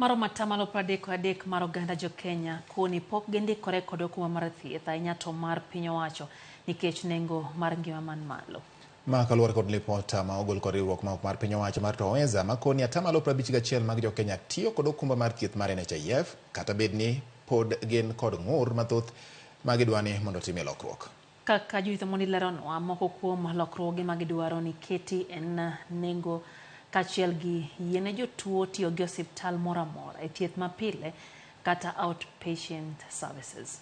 Maromo atamalo 33 mar oganda jo-Kenya koni pok gindikore kod okumba mar thieth ahinya to mar piny owacho nikech nengo mar ngima man malo. Ma kaluwore kod lipot ma ogol kod riwruok ma ok mar piny owacho mar Twaweza makoni atamalo 51 mag jo-Kenya tiyo kod okumba mar thieth mar NHIF kata bed ni pod gin kod ng'ur mathoth ma gidwani mondo otimie lokruok. Kaka Judith Omondi leronwa, moko kuom lokruoge ma gidwaro ni keti en nengo kaachiel gi yiene jotuo tiyo gi osiptal moro amora e thieth mapile kata outpatient services.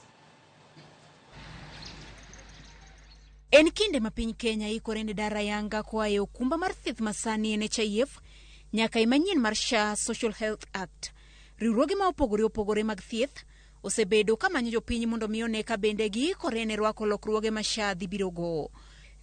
En kinde ma piny Kenya ikore ne dar ayanga koa e okumba mar thieth masani NHIF nyaka e manyien mar SHA Social Health Act. Riwruoge ma opogore opogore mag thieth osebedo ka manyo jopiny mondo mi one ka bende giikore ne rwako lokruoge ma SHA dhi birogo.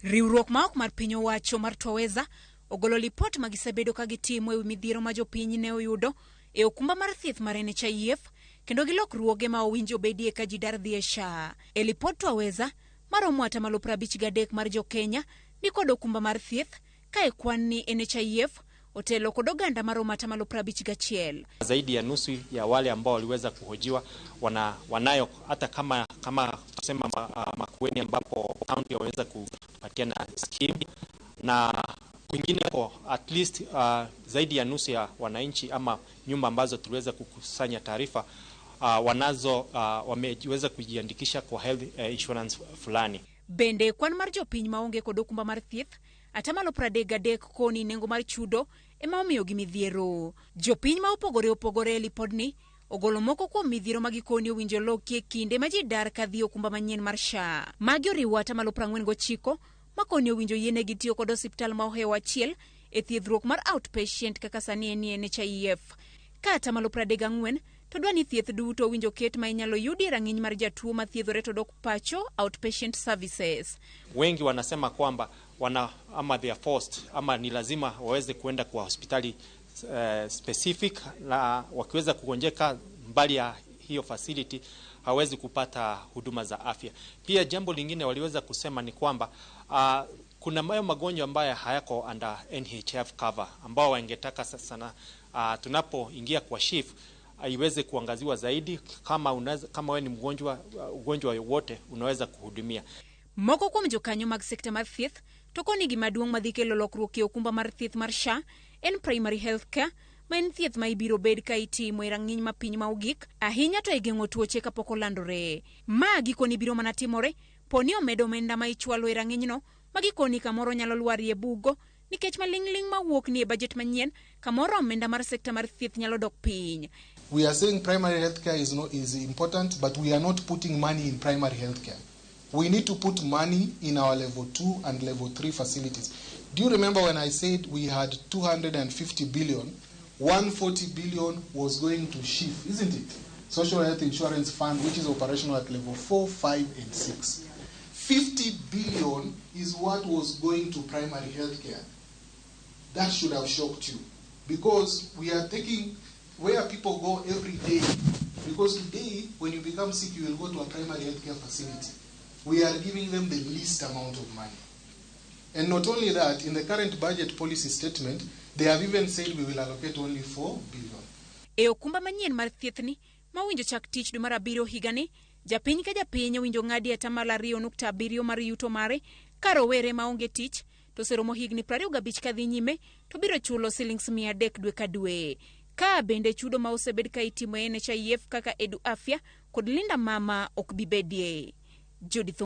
Riwruok ma ok mar piny owacho mar Twaweza ogolo lipot ma gisebedo ka gitimo e wi midhiero ma jopiny ne oyudo e okumba mar thieth mar NHIF kendo gi lokruoge ma owinjo obedie ka ji dar dhi e SHA. E lipod Twaweza, maromo atamalo 53 mar jo-Kenya ni kod okumba mar thieth ka e kwan ni NHIF otelo kod oganda maromo atamalo 51. Zaidi ya nusu ya wale ambao waliweza kuhojiwa wanayo hata kama tusema Makueni ambapo county waweza kupatiana scheme na kwingineko at least zaidi ya nusu ya wananchi ama nyumba ambazo tuliweza kukusanya taarifa wanazo wameweza kujiandikisha kwa health insurance fulani. Bende kwan mar jopiny maonge kod okumba mar thieth atamalo 33 koni nengo mar chudo ema omiyogi midhiero. Jopiny ma opogore opogore e lipodni ogolo moko kuom midhiero ma gikoni owinjo lokie kinde ma ji dar kadhi okumba manyien mar SHA. Magi oriwo atamalo 49 makoni owinjo yienegi tiyo kod osiptal ma ohewo achiel e thiedhruok mar outpatient kaka sani en e NHIF. Ka atamalo 34 to dwa ni thieth duto owinjo ket ma inyalo yudi e rang'iny mar jatuo ma thiedhore to dok pacho outpatient services. Wengi wanasema kwamba wana ama they are forced ama ni lazima waweze kuenda kwa hospitali specific, na wakiweza kugonjeka mbali ya hiyo facility hawezi kupata huduma za afya. Pia jambo lingine waliweza kusema ni kwamba kuna mayo magonjwa ambayo hayako under NHIF cover ambao wangetaka sana tunapoingia kwa SHIF iweze kuangaziwa zaidi, kama wewe ni mgonjwa ugonjwa wowote unaweza kuhudumia. Moko kuom jokanyo mag sekta mar thieth to koni gima duong' madhi kelo lokruok e okumba mar thieth mar SHA en primary health care ma en thieth ma ibiro bed ka itimo e rang'iny ma piny ma ogik ahinya to e geng'o tuoche kapok olandore. Ma gikoni biro mana timore po ni omed omenda ma ichwalo e rang'inyno ma gikoni kamoro nyalo lwarie bugo nikech maling'ling' mawuok ni e budget manyien kamoro omenda mar sekta mar thieth nyalo dok piny. We are saying primary health care is important, but we are not putting money in primary health care. We need to put money in our level 2 and level 3 facilities. Do you remember when I said we had 250 billion? 140 billion was going to SHIF, isn't it? Social Health Insurance Fund, which is operational at level 4, 5, and 6. 50 billion is what was going to primary health care. That should have shocked you, because we are taking where people go every day. Because today, when you become sick, you will go to a primary health care facility. We are giving them the least amount of money. And not only that, in the current budget policy statement, they have even said we will allocate only 4 billion. E okumba manyien mar thieth ni, ma owinjo chak tich dwe mar abiriyo higani, japiny ka japiny owinjo ng'adi atamalo 2.7 mar yuto mare, ka rowere maonge tich to oseromo higni 25 kadhi nyime to biro chulo silings 300 dwe ka dwe. Ka bende chudo ma osebed ka itimo e NHIF kaka Edu Afya kod Linda Mama ok bi bedie. Judith